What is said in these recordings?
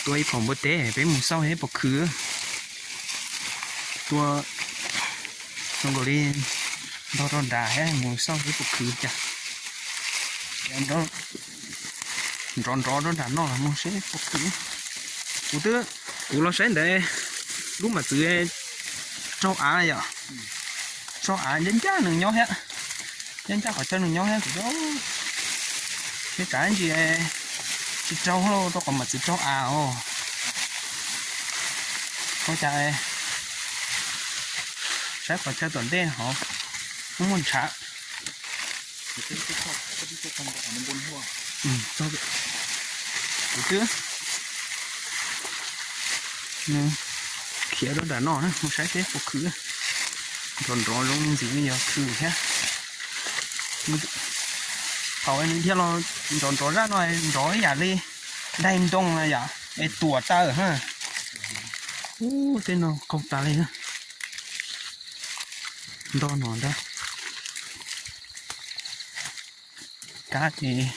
Tua ib phom npua teb peb mus xauj ib puas khwv. Tua zoo nkaus li ntog rau nrad thiab mus xauj ib puas khwv cas. Nrov nrov rau nram no los mus seb puas khwv. Kuv twb, kuv los saib ntawd lub mam txwv raug av yom. Raug av ncaj ncaj nws nyob thiab, ncaj ncaj qhov chaw nws nyob thiab kuv, me kav ntsis tsis raug rau qhov mam txwv raug av os. Ua cas saib qhov chaw tom ntej hov muaj muaj ntshav. Kuv twb khiav rau nram no na, mus saib seb puas khwv. Nrov nrov zoo ntxiv yog khwv thiab. Thaum nws dhia los nrov nrov zaj no nrov ib yam li daig ntoo na yom, es tuam tawm na. Ub, tej no qaug tas li. Nto no ntag. Kab ces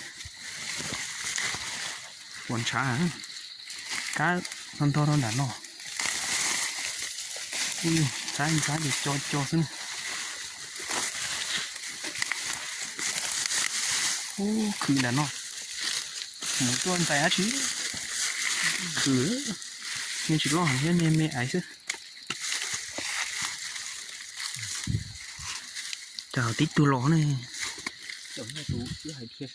puas ntshav, kab ntog rau nram no. Ub, kab ntshav ces co co xwb. Ub, khwv nram no. Mus tuaj ntxais dab tsi. Khwv, yeej tsis loj heev thiab, me me aiv xwb. Cas tib tug los ne. Tsis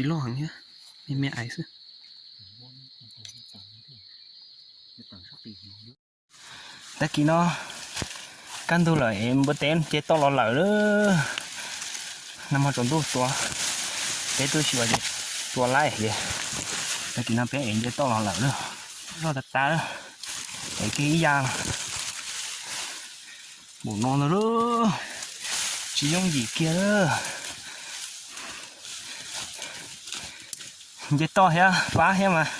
loj heev thiab, me me aiv xwb. Tag kis no kaj ntug lawm es npua teb nce toj los lawm lawm. Nag hmo tsaus ntuj tua, peb twb xyuas ces tua laij li. Tag kis no peb ev nce toj los lawm lawm, loj tas tas lawm. Ev kiag ib yam npaum no ntag lauj, tsis yooj yim kiag lawm. Nce toj thiab fab thiab mas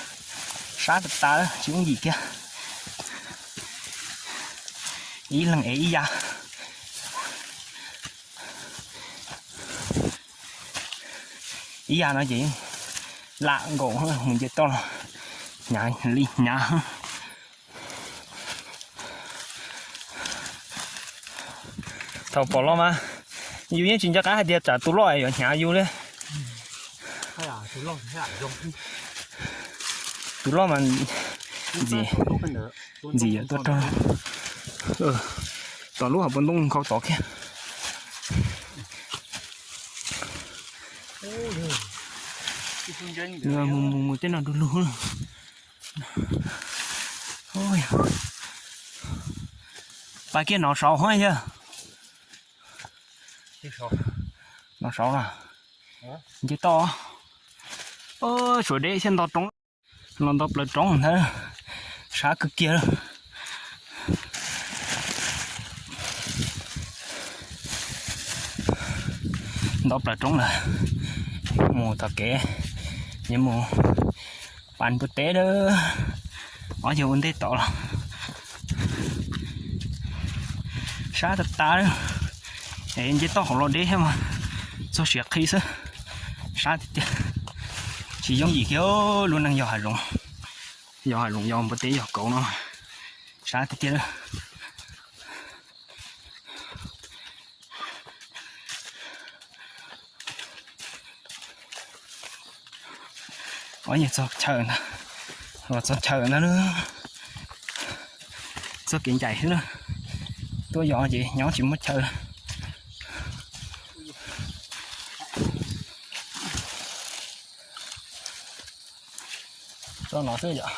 sab tas tas lawm, tsis yooj yim kiag. Ib leeg ev ib yam. Ib yam no ces lam nkaus mus nce toj los hnyav li hnyav. Thaum pom los mas yus yeej tsis nco qab hais tias tsam tus loj yuav hnyav yus li. Tus loj mas ntxim, ntxim yuav tuaj raug. Tom lub hauv paus ntoo nkhaus tod kiag. Mus mus mus tej no du lug. Pas kiag nov saud hov yog. Nov saud los nce toj. Suav deb thiaj nto roob, los nto plaws roob ntag, sab kawg kiag. Nto plaws roob lawm, mus tom kev, yuav mus pas npua teb lawm. Ob yawg ua ntej tod los sab tas tas, es nce toj hauv los deb thiab mas txog siav qhi xwb. Sab tiag tiag, tsis yooj yim kiag lub neej yos hav zoov, yos hav zoov yos npua teb yos kauv no, sab tiag tiag. Ob yawg txog chaw ntag, los txog chaw ntag na. Txog kev ncaim xwb na, tuaj yos ces nyob tsis muaj chaw. Txog no xwb yom.